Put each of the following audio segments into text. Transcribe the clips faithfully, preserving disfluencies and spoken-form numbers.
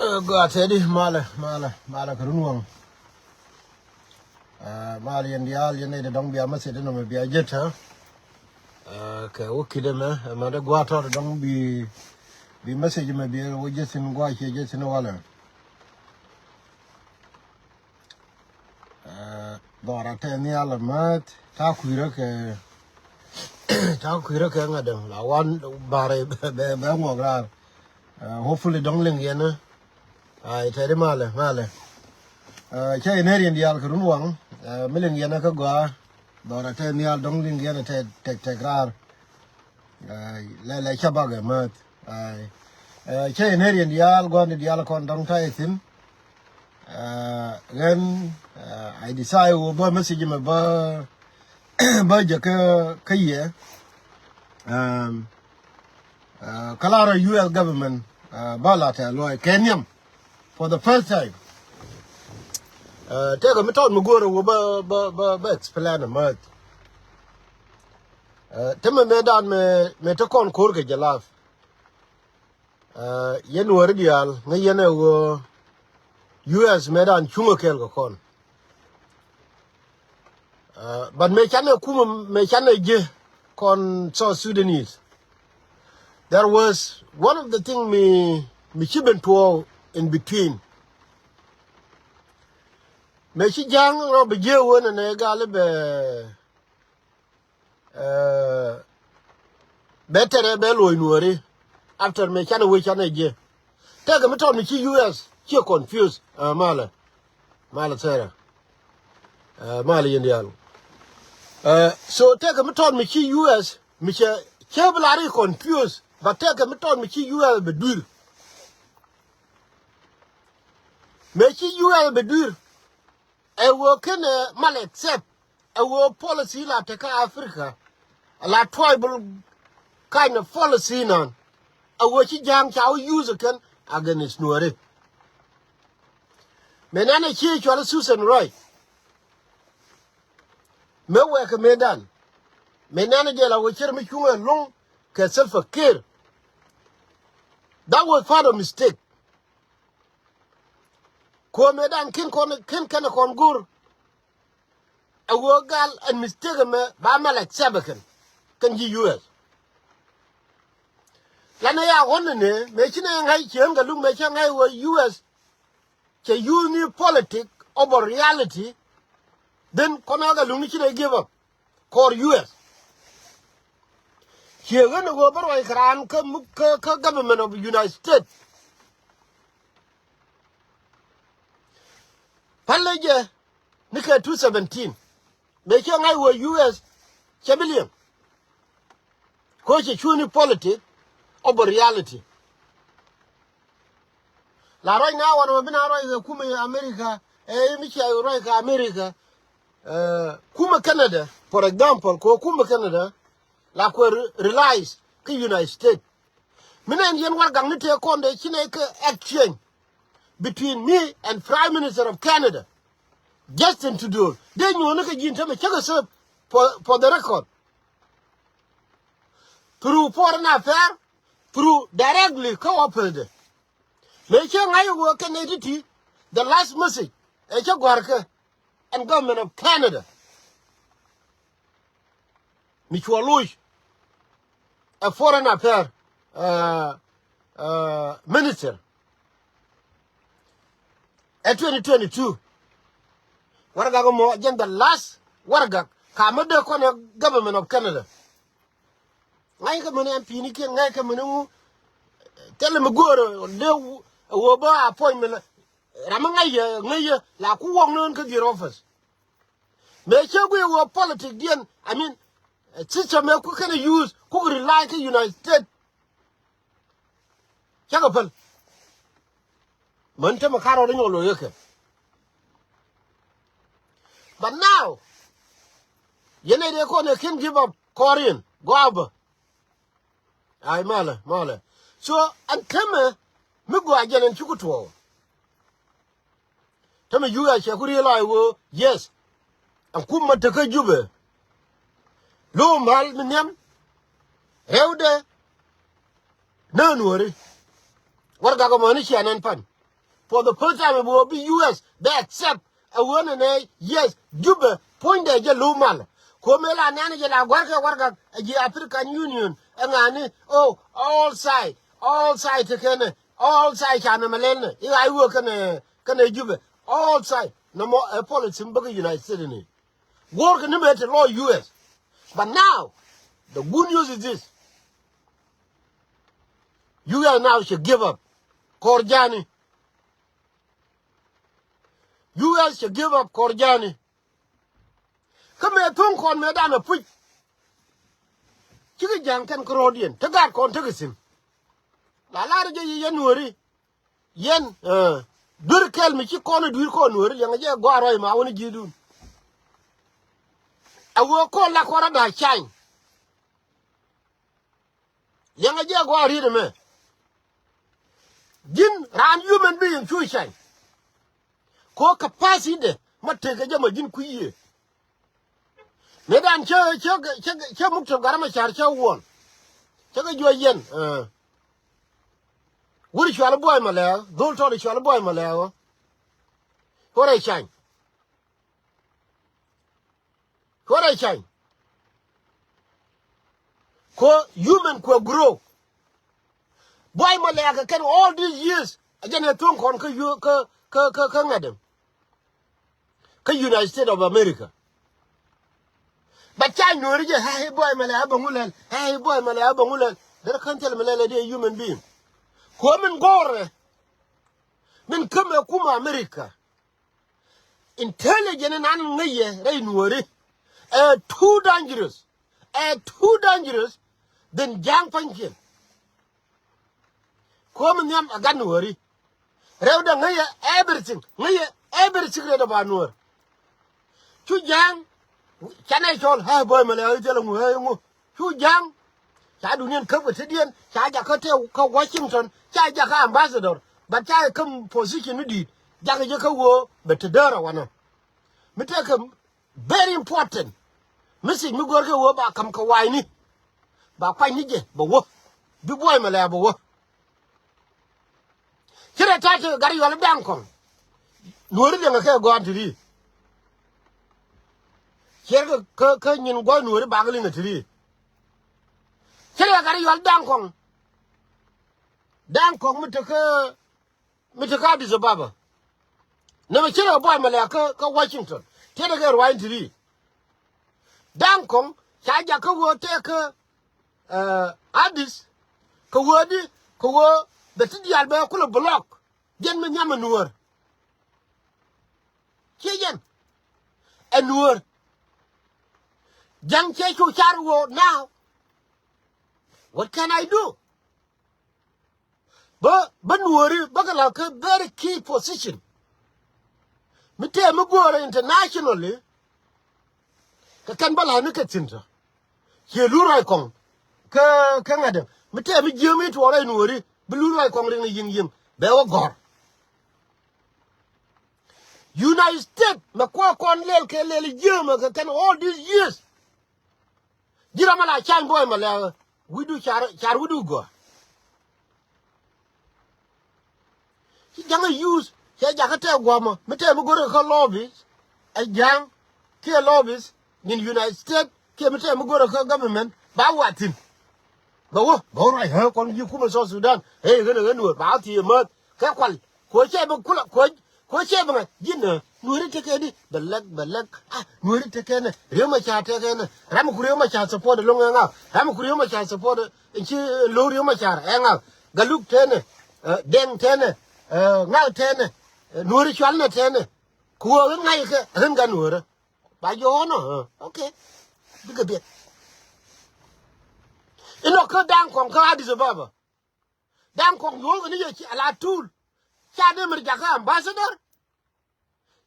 Gɔaa tɛdi malɛ, malɛ, malɛ kɛ run waŋ. Ɛ, malɛ yɛn diaal, yɛn nɛy ti dɔ̱ŋ bia message nɔmɔ bia jɛ tɛ. Ɛ, kɛ wä kidɛ mɛ, ɛ, mɛ dee gua̱a̱th tɔt dɔ̱ŋ bi, bi message mɛ bi wä jɛ thi̱n gua̱a̱th ciɛ jɛ thi̱n walɛ. Ɛ, dhɔra tɛ nhial amäth, ta̱a̱ kui̱rä kɛ, ta̱a̱ kui̱rä kɛ ŋa̱t däŋ la wan barɛ bɛ, bɛ, bɛ ŋuɔk raar. Ɛ, hopefully dɔ̱ŋ liŋ yɛn. Ay, tɛri malɛ, malɛ. Ɛ, cä yɛn ɛ riɛn diaal kɛ run waŋ, ɛ, mi liŋ yɛn kä gɔaa. Dhɔra tɛ nhial dɔ̱ŋ liŋ yɛn tɛ, tɛk, tɛk raar. Ay, lɛ, lɛ cä bakɛ mäth. Ay. Ɛ, cä yɛn ɛ riɛn diaal, gua̱n diaal kɔn dɔ̱ŋ ta̱yɛ thi̱n. Ɛ, ɣän, ɛ, I decide wä bä message mɛ bä, bä jɛ kä, kä yɛ. Ɛm, ɛ, kä lar U S government, ɛ, bä la tɛ luɔy kɛ nhiam for the first time. Ɛ, tëëkɛ mi tɔt mi go̱o̱rä wä bä, bä, bä, bä explain a mäth. Ɛ, tämɛ mëë dan mëë, mëë te kɔn ko̱r kɛ jɛ laf. Ɛ, yɛn wäri diaal ŋäc yɛn ɛ ɣöö U S mëë dan cuŋä kɛɛl kɛ kɔn. Ɛ, but mëë canɛ kumɛ, mëë canɛ ji̱ kɔn South Sudanese. There was one of the thing mi, mi ci ben tuɔɔk in between. Mëë ci ja̱a̱ŋ rɔ bi jiɛ wen ɛnɛ gal i̱ bɛ, ɛ, bɛ tɛrɛ bɛ lo̱c nuɔ̱ɔ̱ri. After mëë canɛ wec canɛ jiɛ. Tëëkɛ mi tɔt mi ci U S ciɛ confuse. Ɛ, malɛ. Malɛ thɛrɛ. Ɛ, malɛ yɛn diaal. Ɛ, so tëëkɛ mi tɔt mi ci U S mi cɛ, cɛ bi la ri confuse. But tëëkɛ mi tɔt mi ci U S bɛ dui̱r. Mëë ci U S bɛ dui̱r. Ɛ ɣöö kɛn, ɛ, mal accept ɛ ɣöö policy la tekä Africa, la tribal kind of policy nan, ɛ ɣöö ci ja̱a̱ŋ ca wä use kɛn against nuɔ̱ɔ̱ri. Mëë nɛn ɛ ci cual Susan Rice. Mëë wɛɛkɛ mëë dan. Mëë nɛn ɛ jɛ la wä cir mi cuŋ ɛ luŋ kɛ Salva Kiir. That was part of mistake. Kuɔmɛ dan kin kɔn, kin kɛn kɔn go̱r. Ɛ ɣöö gal ɛn mistake ɛmɛ ba mal accept ɛ kɛn, kɛn ji̱ U S. Lanɛ ya ɣɔn ni mëë ci nɛ ŋa̱c cieen kɛ luk mëë cä ŋa̱c ɣöö U S cɛ use ni politic over reality. Then kɔn ɣä kɛ luk ni ci nɛ give up kɔr U S. Ciɛ ɣän ɛ ɣöö bä ruac kɛ raan kä, kä, kä government of United States. Pälɛ jɛ ni kɛ two seventeen. Mëë cɛ ŋa̱c wä U S cɛ bi liɛŋ. Ko̱ cɛ cuuni politic over reality. La ruac na wanɛ mɛ bi na ruac kɛ kumɛ America, ɛ mi cia ruac kɛ America. Ɛ, kumɛ Canada, for example, ko̱ kumɛ Canada la kuɛ re-, realize kä United States. Mi nɛn yɛn warɛgak ni tëë kɔn dee ci nɛ kɛ exchange between me and Prime Minister of Canada, Justin Trudeau. Dee nyuɔ̱ni kɛ ji̱n tämɛ cä kɛ save for, for the record. Through foreign affair, through directly kä office de. Mëë cä ŋa̱c ɛ ɣöö kɛ nɛy ti̱ti̱, the last message ɛ cä gɔ̱a̱rkɛ ɛn government of Canada. Mi cuɔ loc ɛ foreign affair, ɛ, ɛ, minister ɛ twenty twenty-two. Warɛgak ɛmɔ jɛn the last warɛgak ka mi dee kɔn ɛ government of Canada. Ŋa̱ckɛ mɛni M P ni kiɛn, ŋa̱ckɛ mɛni ŋu. Thilɛ mi go̱o̱rä dee ɣöö bä appointment. Ram mi ŋa̱c yɛ, ŋäc yɛ la ku wɔk nöön kä their office. Mëë cä guiy ɣöö politic diɛn, I mean, system ɛ ku kɛn use ku rely kä United States. Cä kɛ päl. Män tämɛ karɔɔd inyɔk lo̱c yɛ kɛ. But now, yɛn ɛ dee kɔn ɛ ken give up kɔɔriɛn gua̱a̱bä. Ay, malɛ, malɛ. So ɛn tämɛ mi gɔaa jɛn ɛn cuk tuɔɔk. Tämɛ U S cɛ ku realize ɣöö yes, ɛn kumɛ tekä Jubɛ. Lo̱o̱ mal mi nhiam rɛwdɛ. Nä nuɔ̱ɔ̱ri. Warɛgak ɛmɔ ni cia nɛn pan. For the first time, it will be U S. They accept. A wä nɛ nɛ, yes, Jubɛ puɔ̱nydɛ jɛ lo̱w mal. Ko mëë la nɛn jɛ la gua̱rkɛ warɛgak a ji̱ African Union ɛ ŋa̱ni. Oh, all side, all side ti kɛnɛ, all side ca nɛmɛ lɛl nɛ i̱ ɣa̱c wä kɛnɛ, kɛnɛ Jubɛ. All side nɔmɔ ɛ policy mi bäkɛ United States ni. Guɔ̱ɔ̱rkɛ ni mëë ti lɔ U S. But now the good news is this. U S now should give up. Kɔr ja̱ni. U S cɛ give up kɔr ja̱ni. Kä mëë tho̱ŋ kɔn mëë dan a puc. Cikɛ ja̱ŋ kɛn kärɔɔdiɛn te gaat kɔn tekɛ thi̱n. La lar jɛ yi yɛn nuɔ̱ri. Yɛn duer kɛl mi ci kɔn a dui̱r kɔn nuɔ̱ri liɛŋɛ jɛ gɔaa rɔy ma wän ji̱dun. A wee kɔn la kɔn a da̱a̱ cany. Liɛŋɛ jɛ gɔaa riet ɛmɛ. Ji̱n raan human being cu cany. Ko capacity dɛ ma tekɛ jɛ ma ji̱n kui̱ yiëë. Mëë dan cä, cä, cä, cä muk tɔt Gat Macar cä wuɔn. Cä kɛ juɔc yɛn. Wur cual buɔy ma lɛɛ dhol tɔt cual buɔy ma lɛɛ. Ko rɛy cany. Ko rɛy cany. Ko human kuɛ grow. Buay ma lɛɛkä kɛn all these years a jɛn ɛ tho̱ŋ kɔn kä kä kä kä ŋa̱t ɛm. Kä United States of America. Ba ca nyuɔri jɛ hɛ buay ma lɛɛkä bä ŋu lɛl hɛ buay ma lɛɛkä bä ŋu lɛl. Derɛ kän thil mi lɛl ɛ di human being. Ko min go̱o̱rɛ min kämɛ kumɛ America. Intelligent in an ŋäcɛ rɛy nuɔ̱ɔ̱ri. Ɛ too dangerous. Ɛ too dangerous. Then ja̱a̱ŋ pa̱nykiɛn. Kuäm in nhiam a gat nuɔ̱ɔ̱ri. Rɛwdɛ ŋäcɛ everything. Ŋäcɛ every secret about nuɔ̱ɔ̱r. Cu ja̱a̱ŋ. Canɛ cɔl ɛ buɔy mɛ lɛ ɣä thilɛ ŋu ɛ ŋu. Cu ja̱ŋ. Ca duniɛn käp kɛ tetdiɛn ca jakä te kä Washington ca jakä ambassador. But ca kɛ käm position ni di̱i̱t jakä jɛ kä ɣöö bɛ te däär a wanɔ. Mi tekɛ very important message mi gör kɛ ɣöö ba ka̱m kɛ wa̱i̱ni. Ba kuany ni jɛ bɛ wä bi buɔy mɛ lɛ bɛ wä. Ci rɛ ta̱a̱ tekɛ gat yuɔl i̱ da̱ŋ kɔŋ. Nuɔ̱ɔ̱ri liɛŋɛ kɛ gɔ̱a̱n ti ri. Ciɛr kä kä nyin gua̱a̱th nuɔ̱ɔ̱ri bak liŋɛ ti ri. Ci rɛ gat yuɔl da̱ŋ kɔŋ. Da̱ŋ kɔŋ mi te kä mi te kä Addis Ababa. Nɛmɛ ci rɛ buay mɛ lɛ kä kä Washington. Tiɛt kɛ ruany ti ri. Da̱ŋ kɔŋ ca jak kä wä tëë kä Addis kɛ wä di kɛ wä bɛ ti diaal bɛ kulɛ block. Jɛn mi nhiam ɛ nuɔ̱ɔ̱r. Ciɛ jɛn ɛ nuɔ̱ɔ̱r. Ja̱ŋ cɛ cu car wä now. What can I do? Bä bä nuɔ̱ɔ̱ri bä kɛ la kä very key position. Mi tëë mi go̱o̱rɛ internationally. Kɛ kɛn bä la̱a̱ni kɛ thi̱n tɔ. Ciɛ luur ruac kɔŋ kä kä ŋa̱t däŋ mi tɛm mi jiääm i̱ tuɔɔk rɛy nuɔɔri bi luur ruac kɔŋ riŋ ni yiŋ yiŋ bɛ wä gɔ̱r. United States mɛ kuäär kɔn lɛl kɛ lɛl jiääm kɛ kɛn all these years. Ji̱ ram ala cany buɔy mɛ lɛ wi̱cdu car car wi̱cdu gɔ̱r. Ci ja̱ŋ a use cɛ jakä tɛk guɔmɔ mi tɛk mi go̱rɛ kä lobbies. Ɛ ja̱ŋ kiɛ lobbies nyin United States kiɛ mi tɛk mi go̱rɛ kä government ba wathin. Bɛ wä bɛ wä ruac ɣä kɔn ji̱ kumɛ South Sudan ɛ ɣän ɛ ɣän wä ba wä thiee mäth kɛ kual. Kuɔ cɛ bi kulɛ kuɔ Kuɔ cɛ bi ŋa̱c ji̱n ɛ nuɔ̱ri tekɛni bɛ lɛk bɛ lɛk. A nuɔ̱ri tekɛnɛ Riek Machar tekɛnɛ ram ku Riek Machar support loŋ ɛ ŋa̱ ram ku Riek Machar support. Ci lo̱w Riek Machar ɛ ŋa̱ Galuk tɛnɛ Dɛŋ tɛnɛ ŋa̱ tɛnɛ nuɔ̱ri cualnɛ tɛnɛ. Kuɔ ɣän ŋa̱c kɛ ɣän ga nuɔ̱rä ba jɔɔnɔ. Okay. Bikɛ biɛt inɔ kä da̱ŋ kɔŋ kä Addis Ababa. Da̱ŋ kɔŋ yuɔ̱ɔ̱k ni yɛ ci ala tuul. Ca dee mi ri jakä ambassador.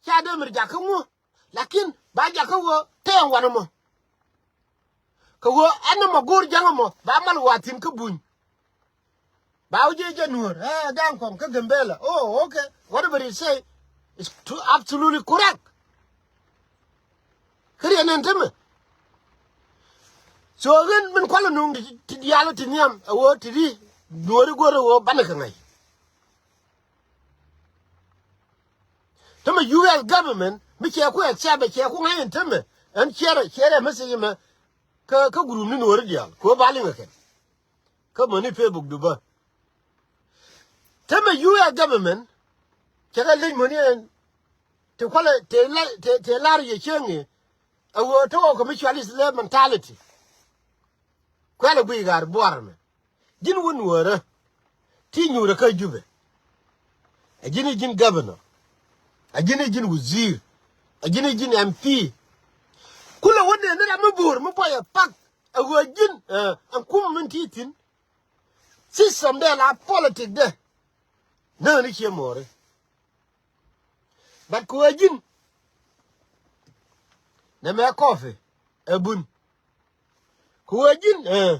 Ca dee mi ri jakä ŋu. Lakin ba jakä wä tɛɛŋ wanɛ mɔ. Kɛ wä ɛn ni mɔ go̱o̱r ja̱ŋä mɔ ba mal wathin kä buny. Ba wä jee jɛ nuɔ̱ɔ̱r ɛ da̱ŋ kɔŋ kä Gambela. Oh, okay. Whatever you say is absolutely correct. Kä riɛn ɛn tämɛ. So ɣän min kualɛ nuŋ ti diaal ti nhiam ɛ ɣöö ti ri nuɔ̱ɔ̱ri guäär ɛ ɣöö banɛ kɛ ŋa̱c. Tämɛ U S government mi cɛ ku accept, cɛ ku ŋa̱c in tämɛ. Ɛn share, share message mɛ kä, kä group ni Nuɔ̱ɔ̱ri diaal kɛ ɣöö ba liŋ ɛ kɛn. Kä mäni Facebook du bä. Tämɛ U S government cɛ kɛ leny mäni ɛn ti kualɛ ti la, ti, ti lar yɛ cieŋ i̱ ɛ ɣöö te ɣɔw kɛ mi cual slave mentality. Kuɛlɛ guiy ɣaar buar ɛmɛ. Ji̱n wä Nuɔ̱ɔ̱rä ti nyuurä kä Jubɛ. Ɛ ji̱n i̱ ji̱n governor. Ɛ ji̱n i̱ ji̱n wazir. Ɛ ji̱n i̱ ji̱n M P. Kulɛ wä nɛn ni ram mi bo̱o̱r mi buɔyɛ pak. Ɛ ɣöö ji̱n, eh, ɛn kumɛ min ti thi̱n. System dɛ la politic dɛ. Näk ni ciɛ mɔɔri. But kɛ ɣöö ji̱n nɛmɛ kɔpi ɛ bun. Kɛ ɣöö ji̱n, eh,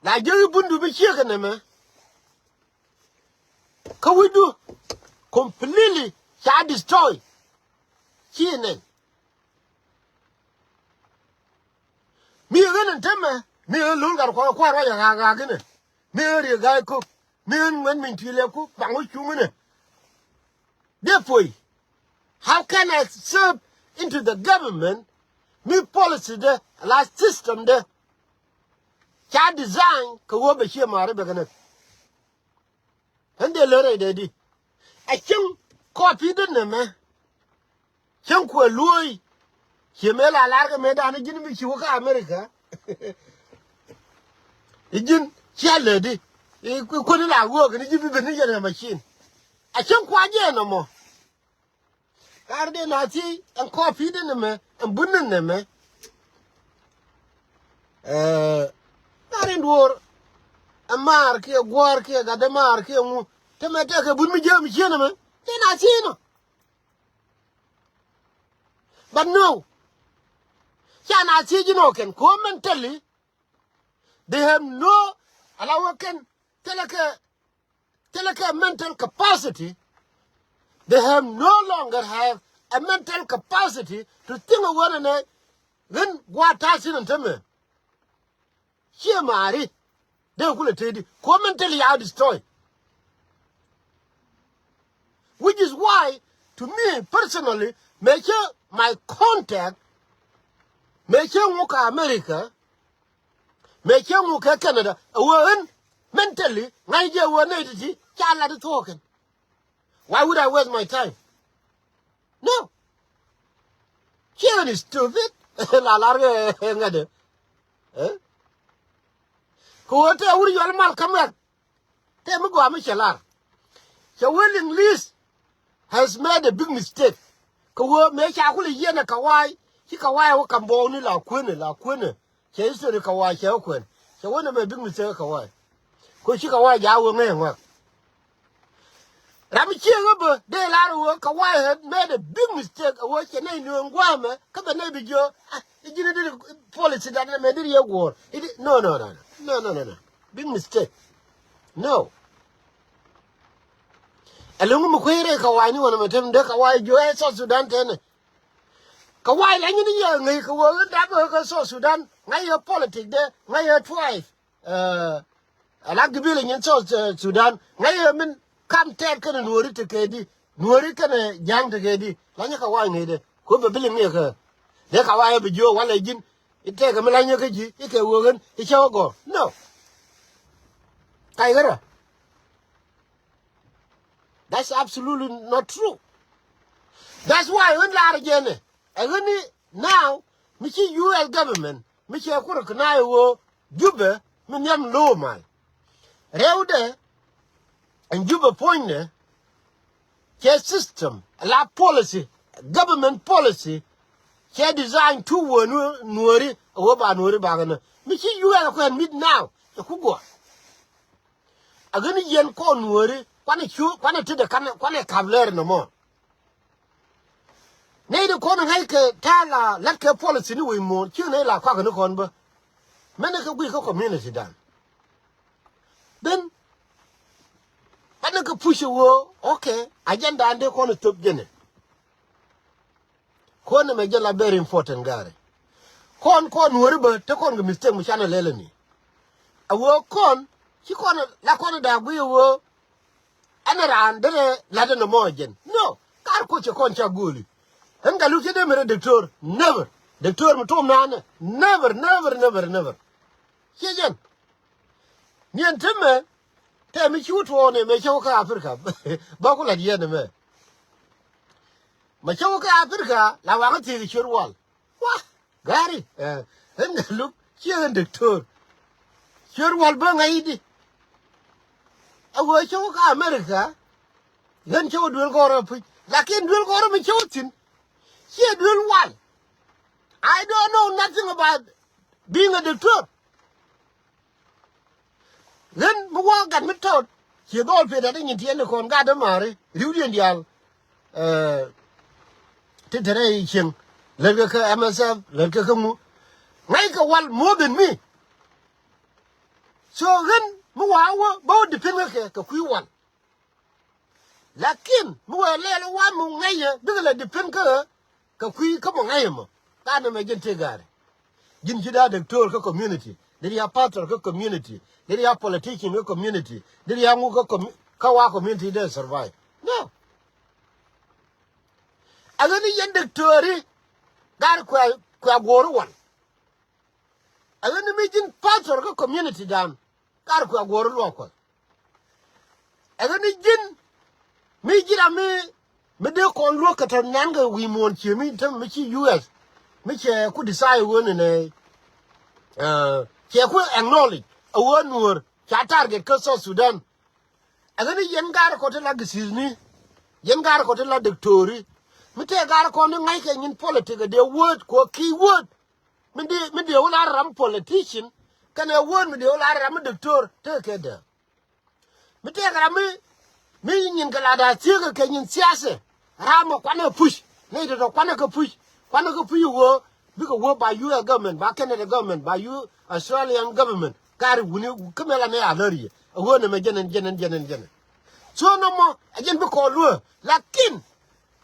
la jiäk i̱ bundu bi ciek ɛ nɛmɛ. Kä wi̱cdu completely ca destroy. Ci nɛn. Mi ɣän ɛn tämɛ, mi ɣän lo̱n gat kua̱r kua̱r ruac ɛ ɣa̱a̱k ɣa̱a̱k inɛ. Mi ɣän riek ga̱a̱c ko̱k, mi ɣän ŋuɛ̈t min tui̱ lɛpku baŋ wä cuŋ inɛ. Dee puɔy. How can I serve into the government? Mi policy dɛ, la system dɛ ca design kɛ ɣöö bɛ ciɛ maari bɛ kɛ näk. Ɣän dee lär rɛy dee di. A cäŋ kɔɔpi dee nɛmɛ. Cäŋ kuɛ luɔ̱ɔ̱c. Ciɛ mëë la lar kɛ mëë da̱a̱n i̱ ji̱n mi ci wä kä America. I̱ ji̱n cia lätdi. I̱ kuäni la ɣöök ni ji̱ bi ben ni yɛn ɛ machine. A cäŋ kua jɛ nɔmɔ. Kar dee na thiec ɛn kɔɔpi dee nɛmɛ ɛn bun ni nɛmɛ. Ɛɛ, kar in duɔ̱ɔ̱r ɛ maar kiɛ gua̱a̱r kiɛ gat dee maar kiɛ ŋu. Te mɛ tɛkɛ bun mi jiääm i̱ cieen ɛmɛ dee na thiec nɔ. But no. Ca na thiec inɔ kɛn kɛ ɣöö mentally they have no, ala wä kɛn thilɛ kɛ, thilɛ kɛ mental capacity. They have no longer have a mental capacity to think of one another. Ɣän gua̱a̱th ta̱a̱ thi̱n ɛn tämɛ. Ciɛ maari. Dee kulɛ tëëdi. Kɛ ɣöö mentally ya destroy. Which is why, to me personally, mëë cä my contact, mëë cä ŋu kä America, mëë cä ŋu kä Canada, a wee ɣän mentally ŋa̱c jɛ wee nɛy ti̱ti̱ ca lat i̱ thuɔ̱ɔ̱kɛn. Why would I waste my time? No. Ciɛ ɣän is stupid. La lar ŋädɛ. Eh? Kɛ ɣöö tɛ wur yual mal kä mɛk. Tɛ mi gɔaa mi cɛ lar. Cɛ wee English has made a big mistake. Kɛ ɣöö mëë ca kulɛ yiɛn ɛ Kawai. Ci Kawai wä kam bɔɔni la kuenɛ, la kuenɛ. Cɛ history Kawai cɛ wä kuɛn. Cɛ wä nɛ mɛ big mistake Kawai. Kɛ ci Kawai ja wä ŋäc ɛ ŋɔak. Ram ciek ɣä bä dee lar ɣöö Kawai had made a big mistake ɣöö cɛ nɛy nööŋ gua̱a̱mɛ kä bɛ nɛy bi jiö. Ah, i̱ ji̱n i̱ diri policy dat mɛ diri yɛ guɔ̱ɔ̱r. I̱ di, no, no, no, no. No, no, no, no. Big mistake. No. Ɛlɔ̱ŋ mi kuec rɛy Kawai ni wänɛ mɛ tem dee Kawai jiö ɛ South Sudan tɛnɛ. Kawai la nyin i̱ yɛ ŋäc kɛ ɣöö in dap ɣä kä South Sudan ŋa̱c yɛ politic dɛ ŋa̱c yɛ tribe. Eh, ala gibili nyin South, eh, Sudan. Ŋäc yɛ min kam tɛt kɛnɛ Nuɔri ti kɛ di. Nuɔri kɛnɛ Ja̱a̱ŋ ti kɛ di. La nyɛ Kawai ŋäcdɛ. Ku bɛ bili ŋiɛ kɛ. Dee Kawai bɛ jiö walɛ ji̱n. I̱ tɛkɛ mi la nyɛ kä ji̱. I̱ kɛ wee ɣän. I̱ cä wä gɔ̱r. No. Kac ɣärä. That's absolutely not true. That's why ɣän laar jɛnɛ. Ɛ ɣän ni now mi ci U S government mi cɛ ku recognize ɣöö Jubɛ mi nhiam lo̱o̱ mal. Rɛwdɛ ɛn Jubɛ puɔ̱nydɛ cɛ system la policy, government policy cɛ design tu wä Nuɔri ɣöö ba Nuɔri bakɛ nä mi ci U S kuɛn mit now cɛ ku guɔ. A ɣän ni yɛn kɔn Nuɔri kuanɛ cu kuanɛ tetdɛ kanɛ kuanɛ kap lɛr nɔmɔ. Nɛy ti kɔn ŋa̱ckɛ ta̱a̱ la la̱tkɛ policy ni wec muɔ̱ɔ̱n ci nɛy la kuakä ni kɔn bä. Mɛnɛ kɛ guic kä community dan. Then banɛ kɛ push ɣöö, okay, agenda an dee kɔn thöp jɛnɛ. Kɔn ɛmɛ jɛ la very important gari. Kɔn kɔn Nuɔri bä te kɔn kɛ mistake mi canɛ lɛlɛ ni. A ɣöö kɔn ci kɔn la kɔn da̱a̱ guic ɣöö ɛn raan derɛ la̱t ɛn ɛmɔ jɛn. No, Kar kuɔth cɛ kɔn ca go̱o̱li. Ɣän Gatluak /cɛ dee mi rɔ doctor. Never. Doctor mi tom nanɛ. Never, never, never, never. Ciɛ jɛn. Ni ɛn temɛ, tɛm mi ci wä tuɔɔk ni mɛ cä wä kä Africa. Ba ku lat yɛn ɛmɛ. Mɛ cä wä kä Africa, la waŋä thiek Ciöt Wal. Wa, gari, eh, ɣän Gatluak, ciɛ ɣän doctor. Ciöt Wal bä ŋäc di. A wee cä wä kä America, ɣän cä wä duel gɔrä puc. Lakin duel gɔrä mi cä wä thi̱n, ciɛ duel Wal. I don't know nothing about being a doctor. Ɣän mi wä gat mi tɔt, ciɛ dhɔl pet ɛ ti nyin tiɛn ni kɔn gat dämaari, riwdiɛn diaal, eh, ti te rɛy cieŋ, lät kɛ kä M S F, lät kɛ kä ŋu. Ŋäc kɛ Wal more than me. So ɣän mi wa wä, bä wä depend kɛ kɛ, kɛ kui̱ Wal. Lakin mi wee lɛl wa mi ŋäcɛ, bikɛ lɛ depend kä, kä kui̱ kä mi ŋäcɛ mɔ. Ka nɛmɛ ji̱n tëë gari. Ji̱n ci dee a doctor kä community, dee dee a pastor kä community, dee dee a politician kä community, dee dee a ŋu kä commu-, kä wa community dee survive. No. A ɣän ni yɛn doctor i̱, gari kuɛ, kuɛ guɔ̱ɔ̱ri Wal. Ɛ ɣän ni mi ji̱n pastor kä community dan, kar kuɛ guɔ̱ɔ̱r luɔk Kuɔth. Ɛ ɣän ni ji̱n mi ji̱n ram mi, mi dee kɔn luäk kɛ tɔ̱ nan kɛ wi̱i̱ muɔ̱ɔ̱n cië mi te mi ci U S, mi cɛ ku decide ɣöö ni nɛ, eh, cɛ ku acknowledge a ɣöö Nuäär ca target kä South Sudan. Ɛ ɣän ni yɛn gar kɔ ti la gisithni, yɛn gar kɔ ti la diktori, mi tëë gar kɔn ni ŋa̱ckɛ nyin politic a dee word, kuɔ key word. Mi dee, mi dee wä la ram politician, kɛnɛ word mi dee wä la ram mi doctor, tekɛ kɛ dee. Mi tekɛ ram mi, mi nyin kɛ la daa thiekɛ kɛ nyin siasa. Ram mɔ kuanɛ push, nɛ itɔ tɔ kuanɛ kɛ push, kuanɛ kɛ push wä, bikɛ wä ba U S government, ba Canada government, ba U Australian government. Kari wuni, kä mɛ la nɛ a lär yɛ. A wä nɛ mɛ jɛnɛn, jɛnɛn, jɛnɛn, jɛnɛn. So nɔmɔ, a jɛn bi kɔɔl wä. Lakin,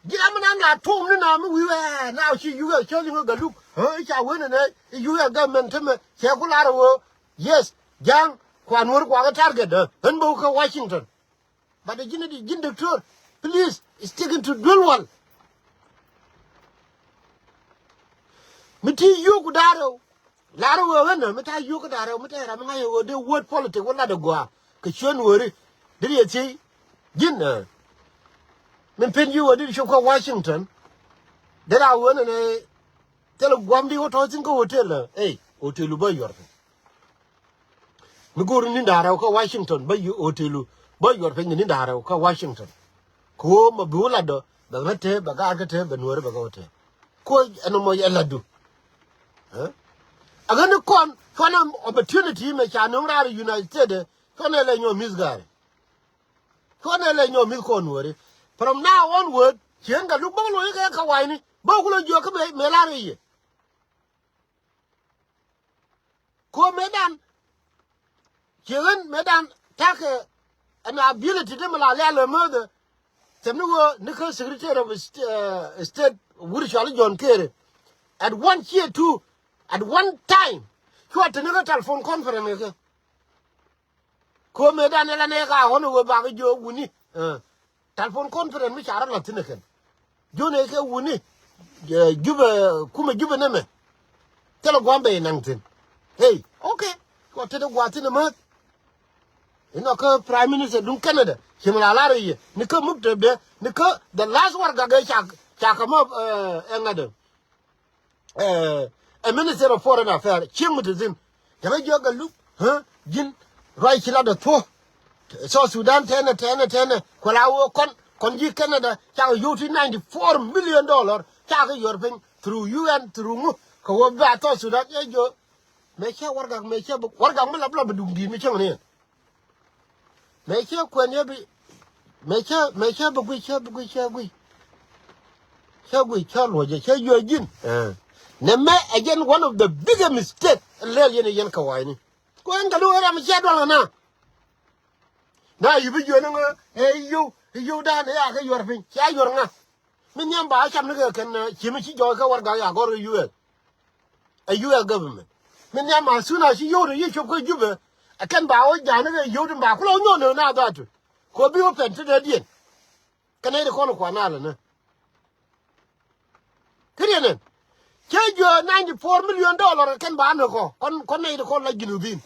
ji̱n ram mi nan la tuɔm ni na mi wi̱i̱ wee, na ci U S cä liŋ kä Gatluak. Ɛ, ca wen ni U S government tämɛ, cɛ ku lar wee. Yes, ja̱a̱ŋ, kua Nuäär kua kɛ target, ɛ, ɣän bä wä kä Washington. But ji̱n di, ji̱n doctor, please, stick into duel Wal. Mi ti yio̱o̱k ku da̱a̱r rɛw, lar wee ɣän mi ta̱a̱ yio̱o̱k ku da̱a̱r rɛw, mi ta̱a̱ ram mi ŋa̱c wee dee word politic wä lat ɛ gɔaa kɛ ciöt Nuääri. Dee riɛ thiec ji̱n, ɛ, min pen ji̱ wee dee cop kä Washington. Dee raa wee nɛnɛ thilɛ gua̱a̱m di wä tɔ̱ thi̱n kä hotel, ɛ, ey, hotel wä bä yuɔr piny. Mi go̱o̱r ni da̱ŋ rɛw kä Washington, bä yu-, hotel wä bä yuɔr piny ni da̱ŋ rɛw kä Washington. Kɛ ɣöö mɔ bi wä latdɔ, bɛ ɣä te, bɛ gaar kä te, bɛ Nuääri bɛ ɣä te. Kuɔ ɛn mɔ ɛ latdu. Ɛ? A ɣän ni kɔn, cuanɛ opportunity mɛ ca nöŋ raar United States, cuanɛ lɛ nyɔk mi̱th gaari. Cuanɛ lɛ nyɔk mi̱th kɔn Nuääri. From now onward, ci ɣän Gatluak bä lo̱c kɛ kɛ wa̱i̱ni, bä kulɛ jiɔk kä mɛ, mɛ lar i̱ yɛ. Ko mëëdan, ci ɣän mëëdan ta̱kɛ an ability ti mi la lɛl ɛ määthɛ. Thɛm ni ɣöö ni kä Secretary of St-, eh, State wut cɔal i̱ John Kerry. At one ciɛ two, at one time, cua te ni kä telephone conference kɛ kɛ. Ko mëëdan ɛ la nɛ ka ɣɔn ɛ ɣöö bakɛ jiök wuni. Eh. Telephone conference mi ca rɔ la̱th thi̱n ɛ kɛn. Jiön ɛ kɛ wuni, eh, Jubɛ, kumɛ Jubɛ nɛmɛ. Thilɛ gua̱a̱m bɛ inaŋ thi̱n. Hey, okay. Kɔ tetdɛ gua̱a̱ thi̱n ɛmääth. Inɔ kä Prime Minister duŋ Canada, ci mi la lar i̱ yɛ ni kä muktab dɛ, ni kä the last warɛgak ɛ ca, ca kɛ mɔ, eh, ɛ ŋa̱t ɛ. Eh, ɛ Minister of Foreign Affairs, cieŋ mi te thi̱n. Cɛ kɛ jiök Gatluak, ɛ, ji̱n ruac ci lat ɛ thuɔ̱k. South Sudan tɛnɛ, tɛnɛ, tɛnɛ. Kuɛ la wee kɔn, kɔn ji̱ Canada, cakɛ yio̱w ti ninety four million dollar, cakɛ yuɔr piny through U N, through ŋu, kɛ wee ba South Sudan, ɛ jiök. Mëë cä warɛgak, mëë cä bi, warɛgak mi la bi la bi duŋ di̱i̱t mi cäŋ ni. Mëë cä kuɛn yɛ bi, mëë cä, mëë cä bi guic, cä bi guic, cä guic. Cä guic, cä luɔcɛ, cä juɔc ji̱n. Eh. Nɛmɛ ɛ jɛn one of the biggest mistake. Lɛl yɛn ɛ yɛn kɛ wa̱i̱ni. Kuɛn kɛ duŋ ram cɛ duɔl kɛ na. Na yi bi juɔc ni ŋä, ɛ yio̱w, yio̱w dan, ɛ ya kɛ yuɔr piny. Cɛ yuɔr ŋa. Mi nhiam ba cam ni kɛ kɛn, eh, ci mi ci jɔɔc kä warɛgak ya gɔr kä U S. Ɛ U S government. Mi nhiam ma soon as ci yio̱w ti yi cop kä Jubɛ. Ɛ kɛn ba wä ja̱a̱n ni kɛ yio̱w ti ba kulɛ wä nyɔn ni na dhatu. Ko bi wä pɛn ti dee diɛn. Kɛn nɛy ti kɔn kuan na lɛ ni. Kä riɛn ɛn cä jiö ninety four million dollar kɛn ba ni kɔ kɔn kɔn nɛy ti kɔn la Junubin.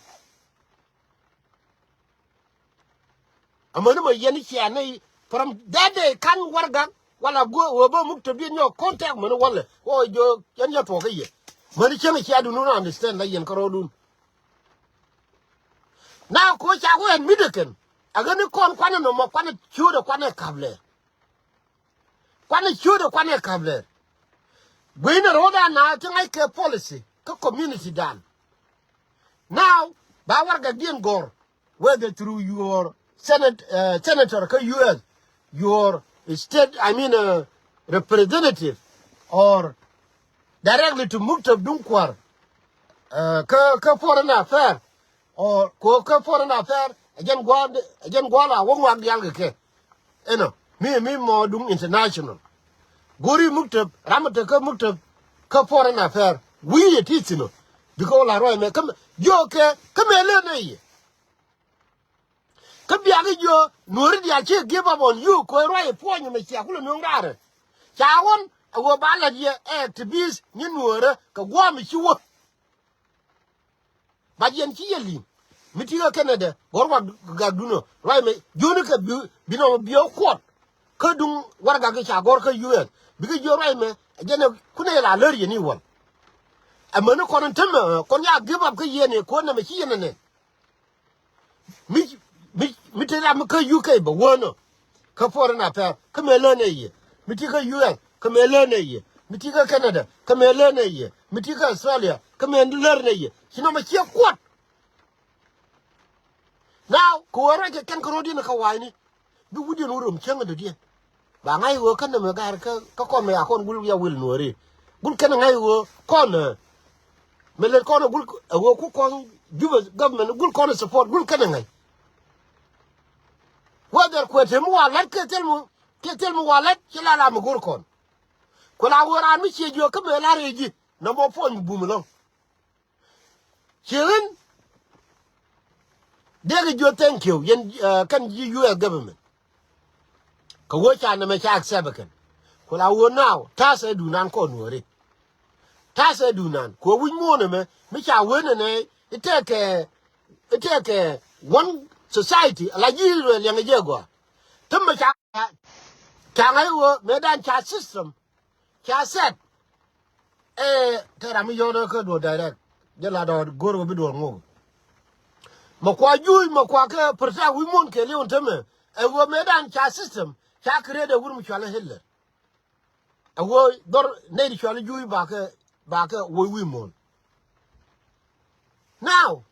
Amäni mɔ yɛn i̱ cia nɛy from that day kan warɛgak wala guɔ wee bä muk te biet nyɔk contact mäni walɛ wä jiö yɛn yɛ tuɔk kä yɛ. Mäni cäŋ i̱ cia dun wun understand la yɛn kärɔɔdun. Na ko ca ku ɛn mi dee kɛn a ɣän i̱ kɔn kuanɛ nɔmɔ kuanɛ ciöödɛ kuanɛ ka̱p lɛɛr. Kuanɛ ciöödɛ kuanɛ ka̱p lɛɛr. Gui̱nɛ ro̱o̱dan na ti ŋa̱c kɛ policy kä community dan. Now ba warɛgakdiɛn gɔ̱r whether through your senate, uh, senator kä U S, your state, I mean, uh, representative or directly to muktab duŋ kuar, uh, kä kä foreign affair or ko kä foreign affair. Ɛ jɛn gua̱a̱ ɛ jɛn gua̱a̱ la wä ŋuak diaal kɛ kɛ. Ɛnɔ mi mi mɔ duŋ international. Go̱ri muktab ram ɛ te kä muktab kä foreign affair wi̱i̱ ɛ ti thi̱n ɔ. Bikɛ wä la ruac mɛ kä mɛ jiö kɛ kä mɛ lëë nɛ yɛ. Kä biak i̱ jiö nuɔ̱ɔ̱ri diaal ci give up on you kɛ ruac i̱ puɔ̱ny mɛ cia kulɛ nuɔ̱ŋ raarɛ. Ca ɣɔn a ɣöö ba la̱t yɛ ɛ activist nyi nuɔ̱ɔ̱rä kɛ gua̱a̱m i̱ ci wä. Ba jiɛn ci yɛ li̱ŋ mi ti̱i̱ kä Canada gɔ̱r wa gak dunä ruac mɛ jiöni kɛ bi bi nɔmɔ biɛ kuɔt. Kä duŋ warɛgak i̱ ca gɔ̱r kä U S bikɛ jiö ruac mɛ ɛ jɛn ɛ kunɛ la lär yɛn i̱ wäl. Ɛmäni kɔn in tämɛ kɔn ya give up kä yɛn i̱ kuɔn nɛmɛ ci yɛn ɛ nɛn. Mi mi mi te ram mi kä U K bɛ wänä. Kä foreign affair kä mëë lär nɛ yɛ. Mi ti kä U S kä mëë lär nɛ yɛ. Mi ti kä Canada kä mëë lär nɛ yɛ. Mi ti kä Australia kä mëë lär nɛ yɛ. Ci nɔmɔ ciɛ kuɔt. Now kɛ wä ruac kɛ kɛn kä ro̱diɛn kä wa̱i̱ni. Bi wi̱cdiɛn wä rom cäŋ dɔ̱diɛn. Ba ŋa̱c ɣöö kä nɛmɛ ga̱r kä kä kɔn mɛ ya kɔn gul ya wil nuɔ̱ɔ̱ri. Gul kɛn ŋa̱c ɣöö kɔn ɛ mɛ lɛt kɔn ɛ gul ɛ ɣöö ku kɔn Jubɛ government gul kɔn ɛ support gul kɛn ŋa̱c. Whether kuɛ te mi wa la̱t kiɛ thil mi kiɛ thil mi wa la̱t ci la la mi go̱r kɔn. Ku la ɣöö raan mi ciɛ jiök kä mɛ la rɛy ji̱ nɔmɔ puɔ̱ny mi bum ɛlɔ̱ŋ. Ci ɣän dee kɛ jiö thank you yɛn kɛn ji̱ U S government. Kɛ wee ca nɛmɛ ca accept ɛ kɛn ku la wee now ta̱a̱ sɛ dunan kɔn wee rit. Ta̱a̱ sɛ dunan ku ɛ wi̱c muɔ̱ɔ̱n ɛmɛ mi ca wee nɛnɛ i̱ tɛkɛ i̱ tɛkɛ one society ala ji̱ Israel yɛŋɛ jɛ gɔaa. Tämɛ ca ca ŋa̱c wee mëëdan ca system. Ca sɛt. Ɛ te ram mi yɔn kä duɔl direct jɛ la dɔɔt go̱r wä bi duɔl ŋo̱o̱k. Ma kua juuc ma kua kɛ protect wi̱i̱ muɔ̱ɔ̱n kɛ liw tämɛ. Ɛ wä mëëdan ca system ca create ɛ wur mi cual ɛ Hitler. Ɛ wä dhɔr nɛy ti cual ɛ juuc bakɛ bakɛ wä wi̱i̱ muɔ̱ɔ̱n. Now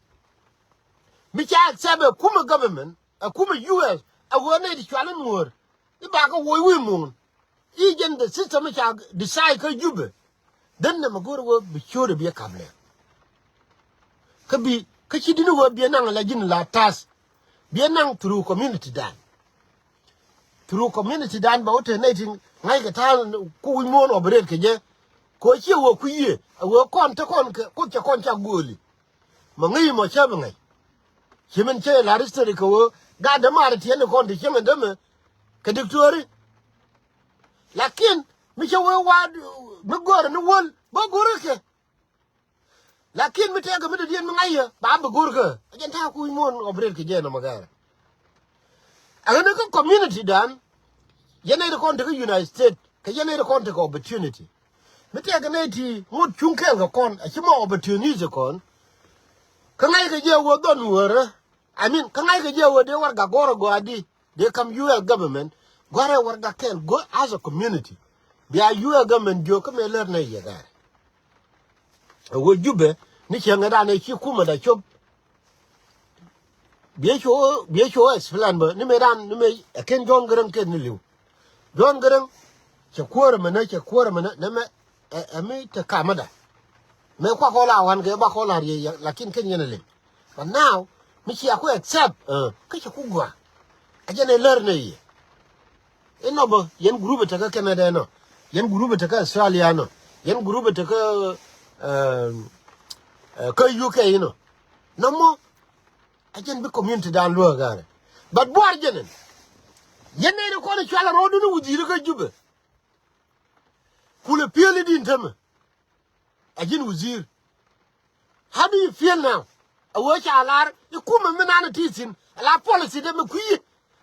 mi ca accept ɛ kumɛ government ɛ kumɛ U S ɛ wä nɛy ti cual in ŋuɔ̱ɔ̱r i̱ bakɛ woc wi̱i̱ muɔ̱ɔ̱n. I̱ jɛn the system i̱ ca decide kä Jubɛ. Then nɛmɛ go̱o̱rɛ wä bi ciöötdɛ biɛ kap lɛ. Kä bi kä ci di̱n wä biɛ naŋ la ji̱n la ta̱th. Biɛ naŋ through community dan. Through community dan bɛ wä te nɛy ti ŋa̱ckɛ ta̱a̱ ku wi̱c muɔ̱ɔ̱n operate kɛ jɛ. Kɛ ɣöö ciɛ wä kui̱ yiëë ɛ wee kɔn te kɔn kɛ kuoth cɛ kɔn cak gööli. Mɛ ŋäc mɔ cä bi ŋäc. Ci min cä lar history kɛ wee gat dämaari tiɛni kɔn ti cieŋ ɛn dämɛ kɛ diktöri. Lakin mi cä wee waat mi gör ni wäl bä gör kɛ. Lakin mi tɛkɛ mi dɔ̱diɛn mi ŋa̱c yɛ ba bi go̱rkä. A jɛn ta̱a̱ kuc muɔ̱ɔ̱n operate kɛ jɛ nɔmɔ gɛr. A ɣän kä community dan yɛn nɛy ti kɔn tekɛ United States kɛ yɛn nɛy ti kɔn tekɛ opportunity. Mi tɛkɛ nɛy ti ŋot cuŋ kɛɛl kɛ kɔn a ci mɔ opportunity kɔn. Kä ŋa̱ckɛ jɛ wä dhɔn wärä. I mean kä ŋa̱ckɛ jɛ wä dee warɛgak gɔ̱r a gɔaa di. Dee kam U S government gua̱rɛ warɛgak kɛl go̱ as a community. Bia U S government jiök kä mëë lär nɛ yɛ gɛr. Ɛ wä Jubɛ ni cieŋɛ danɛ ci kumɛ da cop. Biɛ cu biɛ cu explain bä ni mëë dan ni mëë ɛ ken John Garang ken ni li̱w. John Garang cɛ kuäärä mɛnä cɛ kuäärä mɛnä nɛmɛ ɛ mi te kamä da. Mëë kuak kɔ la wan kɛ ba kɔ la riey lakin ken yɛn ɛ liŋ. But now mi cia ku accept kä cɛ ku gɔaa. A jɛn ɛ lär nɛ yɛ. Inɔ bä yɛn group ɛ tekä Canada inɔ. Yɛn group ɛ tekä Australia inɔ. Yɛn group ɛ tekä kä U K inɔ. Nɔmɔ a jɛn bi community dan luäk ɛ ga̱rɛ. But buar jɛn ɛn yɛn nɛy ti kɔn i̱ cual ɛ ro̱o̱dun i̱ wudhi̱i̱ri kä Jubɛ. Kulɛ piëël i̱di in tämɛ. A ji̱n wazir. How do you feel now? A wee ca lar i̱ kumɛ mi nan a ti thi̱n a la policy de mi kui̱.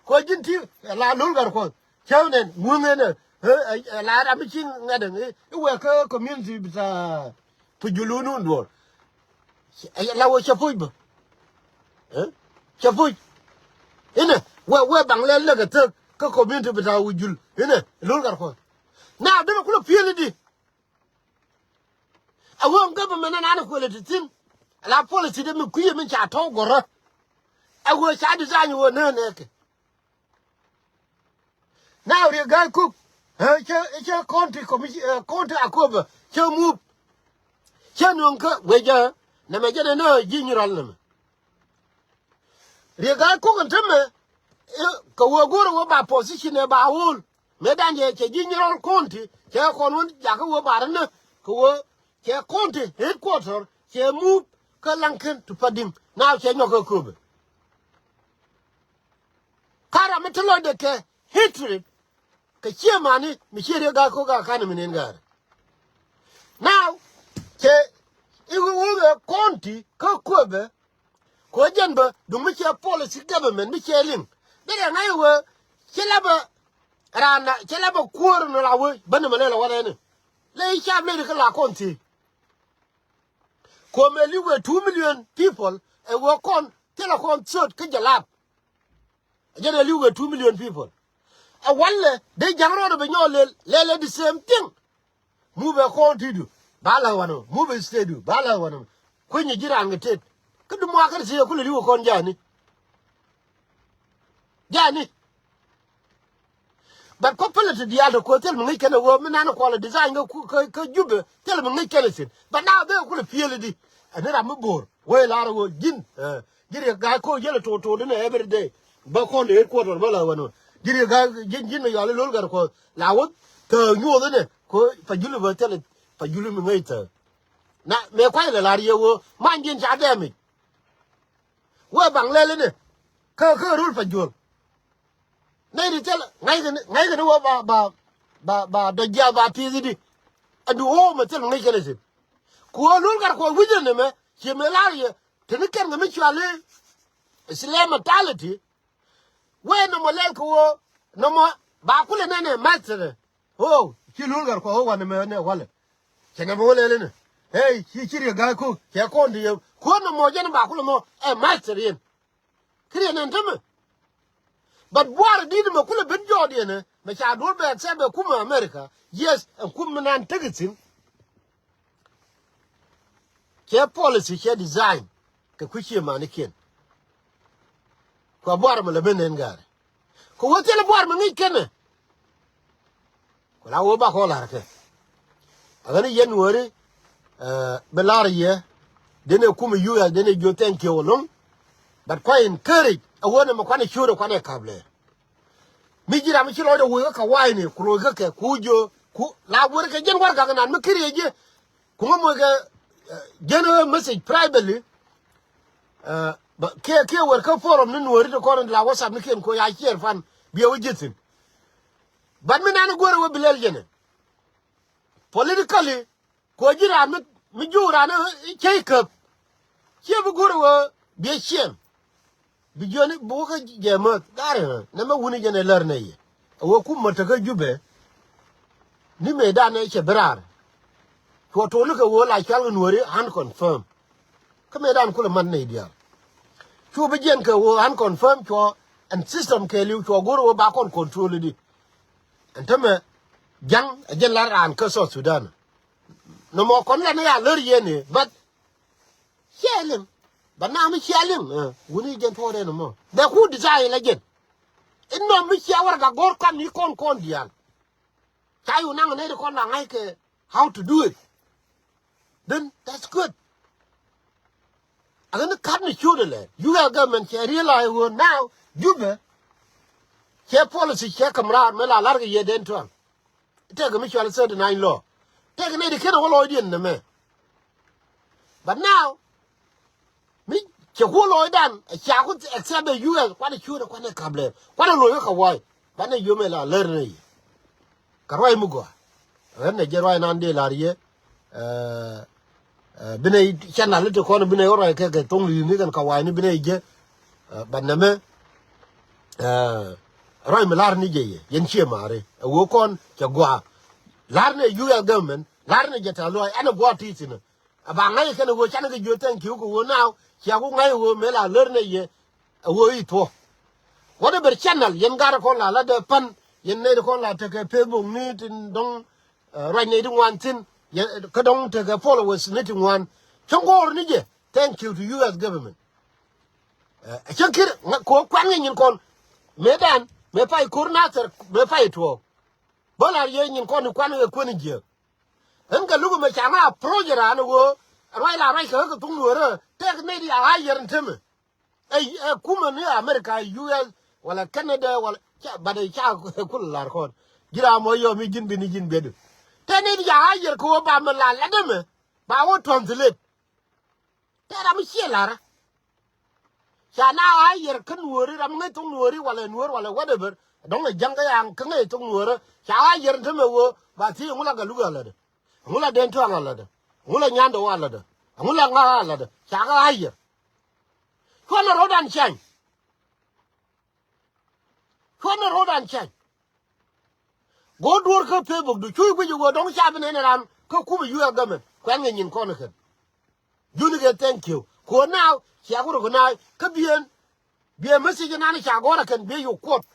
Kɛ ji̱n ti a la lo̱l Gatkuɔth cäŋ nɛn ŋuäŋ ɛn a la ram mi ci ŋɛt ɛn i̱ wee kä community bita pi julunun duɔ̱ɔ̱r. La wee cɛ puc bä. Cɛ puc. Inɛ wee wee baŋ lɛl nɛ kɛ thäk kä community bita wi̱i̱ jul inɛ lo̱l Gatkuɔth. Na dee kulɛ piëël i̱di. A ɣöö government ɛn an kuël ɛ ti thi̱n. A la policy de mi kui̱ min ca tɔ̱w gɔ̱rä. A ɣöö ca design ɣöö nään nɛɛkɛ. Now Riek Gai Kok cä cä county commission county Akobo cä move. Cä nuɔ̱ŋ kä wecä nɛmɛ jɛn ɛn ɣöö ji̱ Nyirɔl nɛmɛ. Riek Gai Kok in tämɛ kɛ wee go̱o̱rɛ wee ba position ɛ ba hold. Mëë dan jɛ cɛ ji̱ Nyirɔl county cɛ kɔn wän jakä wee ba rɛ nä kɛ wee cɛ county headquarter cɛ move kä Laŋkɛn to Padiŋ. Now cɛ nyɔk kä Akobo. Ka ram mi te lɔcdɛ kɛ hatred kɛ ciɛ mani mi ciɛ Riek Gai Kok a kan mi nen ga̱a̱r. Now cɛ i̱ wee wee county kä Akobo. Kɛ ɣöö jɛn bä duŋ mi cɛ policy government mi cɛ liŋ. Derɛ ŋa̱c ɣöö ci la bä raan na ci la bä kuäär ni la wee bä ni mɛ lɛl ɛ wälɛ ni. Lɛ i̱ cap lɛ ri kä la kɔn thiec. Kɛ ɣöö mɛ li̱w kɛ two million people ɛ wee kɔn thilɛ kɔn thöt kä jɛ lap. Jɛn ɛ li̱w kɛ two million people. Ɛ walɛ dee ja̱ŋ rɔɔdɛ bɛ nyɔɔl lɛl lɛl ɛ the same thing. Move ɛ kɔn ti̱du ba la̱th wanɔ, move ɛ state du ba la̱th wanɔ. Kui̱ny ɛ ji̱ raan kɛ tet kä du muakä ti thiee kulɛ li̱w ɛ kɔn ja̱a̱ni. Ja̱a̱ni. But kɔ pälɛ ti diaal ti ko̱ thil mi ŋäc kɛn ɛ ɣöö mi nan ɛ kuɔl ɛ design kä Jubɛ thil mi ŋäc kɛn ɛ thi̱n. But na bee kulɛ piëël i̱di ɛn ram mi bo̱o̱r. Wee lar ɣöö ji̱n ji̱ Riek Gai Kok jälɛ to̱o̱t to̱o̱t inɛ every day. Bä kɔn dee headquarter bä la wän ɣöö ji̱ Riek Gai ji̱n ji̱n mi yɔal i̱ lo̱l Gatkuɔth la wä thääk nyuɔth inɛ. Kɛ ɣöö pa juli bä thilɛ pa juli mi ŋäc thääk. Na mëë kua̱c lɛ lar yɛ ɣöö manydiɛn ca dɛɛmic. Wee baŋ lɛl inɛ kä kä röl pa juɔl. Nɛy ti thil ŋa̱ckɛ ni ŋa̱ckɛ ni wä ba ba ba ba dɔ̱c jiath ba pi̱i̱th i̱di. Ɛn du ɣɔw mɛ thil ŋäc kɛn i̱ thi̱n. Ku ɣöö lo̱l Gatkuɔth wi̱cdɛ ni mɛ ciɛ mëë la̱r yɛ te ni kɛn kɛ mi cuali. Slave mentality. Wee nɔmɔ lɛl kɛ ɣöö nɔmɔ ba kulɛ nɛnɛ mɛthɛrɛ. Ɣöö ci lo̱l Gatkuɔth ɣöö wanɛ mɛ nɛ walɛ. Cɛ nɛmɛ wä lɛl inɛ. Ey ci ci Riek Gai Kok cɛ kɔn ti yɛ kuäär nɔmɔ jɛn ba kulɛ mɔ ɛ mɛthɛrɛ yɛn. Kä riɛn ɛn tämɛ. But buar di̱t mɛ kulɛ ben jɔɔdiɛn ɛ mɛ ca duɔl bɛ accept ɛ kumɛ America. Yes, ɛn kum mi nan tek ithin. Cɛ policy cɛ design kɛ kui̱ ciɛ manikiɛn. Kua buar mɛ lɛ ben ɛn ga̱rɛ. Kɛ wä thilɛ buar mɛ ŋi̱c kɛnɛ. Ku la wä bakɔ la̱r kɛ. A ɣän i̱ yɛn wääri bi la̱r yɛ. Denɛ kumɛ U S denɛ jiö thank you ɛlɔ̱ŋ. But kua encourage a wä nɛ mɛ kuanɛ ciötdɛ kuanɛ ka̱p lɛ. Mi ji̱ ram mi ci lɔcdɛ woi kä kawaini ku lo̱c kä kɛ ku jiö ku la wär kɛ jiɛn warɛgak nan mi kiriɛ jiɛ. Ku ŋä moc kɛ jiɛn message privately. Kiɛ kiɛ wär kä forum ni nuɔ̱ɔ̱ri ti kɔn la WhatsApp ni kiɛn ku ya ciɛɛr fan biɛ wä ji̱ thi̱n. But mi nan go̱rɛ wä bi lɛl jɛnɛ. Politically ku ji̱ raan mi mi jiu raan i̱ cäy käp. Ciɛ bi go̱rɛ wä biɛ ciɛɛm. Bi jiɔni bi wä kä jɛ mäth garɛ nɛ mɛ wuni jɛn ɛ lär nɛ yɛ. A wä kum mɔ tekä Jubɛ. Ni mëëdan ɛ cɛ bi raar. Cuɔ to̱o̱ni kɛ wä la cual kɛ nuɔ̱ɔ̱ri unconfirm. Kä mëëdan kulɛ mat nɛy diaal. Cu bi jiɛn kɛ wä unconfirm cuɔ ɛn system kɛɛliw cuɔ go̱r wä ba kɔn control di. Ɛn tämɛ ja̱ŋ ɛ jɛn la raan kä South Sudan. Nɔmɔ kɔn la ni ya lär yɛn i̱ but ciɛ liŋ. But na mi cia liŋ wuni jɛn tuɔɔrɛ nɔmɔ bɛ ku design la jɛn. Inɔ mi cia warɛgak go̱r kam ni kɔn kɔn diaal. Ca yu naŋ nɛy ti kɔn la ŋa̱ckɛ how to do it. Then that's good. A ɣän kat ni ciöt ɛlɛ U S government cɛ realize ɣöö now Jubɛ cɛ policy cɛ käm raar mëë la la̱rkɛ yɛ den tuaŋ. Tëëkɛ mi cual thirty nine law. Tëëkɛ nɛy ti ken ɛ wä lɔɔcdiɛn nɛmɛ. But now mi cɛ ku lɔɔcdan ɛ ca ku accept ɛ U S kuanɛ ciötdɛ kuanɛ ka̱p lɛɛr kuanɛ lo̱c kä kɛ wa̱a̱c. Banɛ yom ɛ la lär nɛ yɛ. Kɛ ruac mi gɔaa. Ɣän ɛ jɛ ruac nan dee la̱r yɛ. Ɛ, ɛ, bi nɛy channel ti kɔn bi nɛy ɣä ruac kɛ kɛ thoŋ li̱i̱ni kɛn ka wa̱a̱ni bi nɛy jɛ. Ɛ, but nɛmɛ, ɛ, ruac mi la̱r ni jɛ yɛ yɛn cië ma̱a̱ri ɛ ɣöö kɔn cɛ gua̱a̱. La̱r ni ɛ U S government, la̱r ni jɛ tɛ̈th luɔ̱ɔ̱c ɛn ɛ gua̱a̱ ti̱i̱ thi̱n. Ɛ ba ŋa̱c kɛn ɛ ɣöö canɛ kɛ jiöt thank you kɛ ɣöö now cia ku ŋa̱c ɛ ɣöö mëë la lär ni yɛ ɛ ɣöö i̱ thuɔ̱k. Whatever channel yɛn gat kɔn la la dee pän, yɛn nɛy kɔn la tekɛ Facebook ni tin dɔ̱ŋ, ɛ, ruac nɛy ti ŋuan thi̱n, yɛn kä dɔ̱ŋ tekɛ followers ni ti ŋuan. Cäŋ go̱o̱r ni jɛ, thank you to U S government. Ɛ, cäŋ kir ŋa-, kɛ ɣöö kuan ŋi̱ nyin kɔn. Mëëdan mëë pay ko̱r Nathir, mëë pay tuɔɔk. Bä la̱r yɛ nyin kɔn i̱ kuan ɛ kuän i̱ jiääk. Ɣän kɛ luk ɛmɛ ca ŋa approach raan ɛ ɣöö ruac la ruac kɛ ɣä kɛ thuk nuɔ̱ɔ̱rä tɛk nɛy ti a ɣa̱c yɛr ɛn temɛ. Ɛ, ɛ kumɛ ni America, U S, wala Canada, wala ca, but ɛ ca kul la̱r kɔn. Ji̱ ram mɔ yɔm i̱ ji̱n bi ni ji̱n biɛtdu. Tɛn i̱ ca ɣa̱c yɛr kɛ ɣöö ba mɛ la lat ɛmɛ ba wä translate. Tɛn ram mi ciɛ la̱rä. Ca na ɣa̱c yɛr kä nuɔ̱ɔ̱ri, ram mi ŋäc thok nuɔ̱ɔ̱ri wala nuɔ̱ɔ̱r wala whatever. Dɔ̱ŋ ɛ jäŋ kä yaŋ kä ŋäc thok nuɔ̱ɔ̱rä ca ɣa̱c yɛr ɛn temɛ ɣöö ba thiec ɛŋu la Galuk a lätdä. Ɛŋu la Dɛn Tuaŋ a lätdä. Ɛŋu la Nyandɛ wä a lätdä. Ɛŋu la ŋa̱k a lätdä. Ca ɣa̱c yɛr. Cuɔnɛ ro̱dan cany. Cuɔnɛ ro̱dan cany. Go̱o̱r duɔ̱ɔ̱r kä Facebook du cuc guic ɛ ɣöö dɔ̱ŋ ca bi nɛn ɛ ram kä kumɛ U S government. Kuɛn kɛ nyin kɔn ɛ kɛn. Juni kɛ thank you. Kuɔ̱n naaw cia ku rɔ kɛ naaw kä biɛn. Biɛ message nan ca gɔ̱r ɛ kɛn biɛ yuk kuɔth.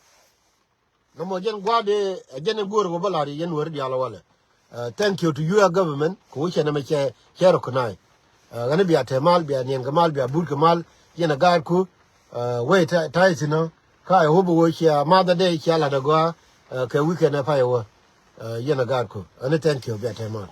Nɔmɔ jɛn gua̱a̱r dee ɛ jɛn ɛ go̱o̱r ɛ ɣöö bä la̱r yɛ yɛn weri diaal ɛ walɛ. Ɛ, thank you to U S government kɛ ɣöö cɛ nɛmɛ cɛ, cɛ recognize. Ɛ, ɣän bia te mal, bia niɛn kɛ mal, bia but kɛ mal, yɛn a gaatku. Ɛ, wei ta̱, ta̱ ithinä ka ɛ hope ɣöö cia Mother Day cia la̱t a gɔaa. Ɛ, kɛ weekend ɛ pay ɛ wä. Ɛ, yɛn a gaatku ɣän thank you, bia te mal.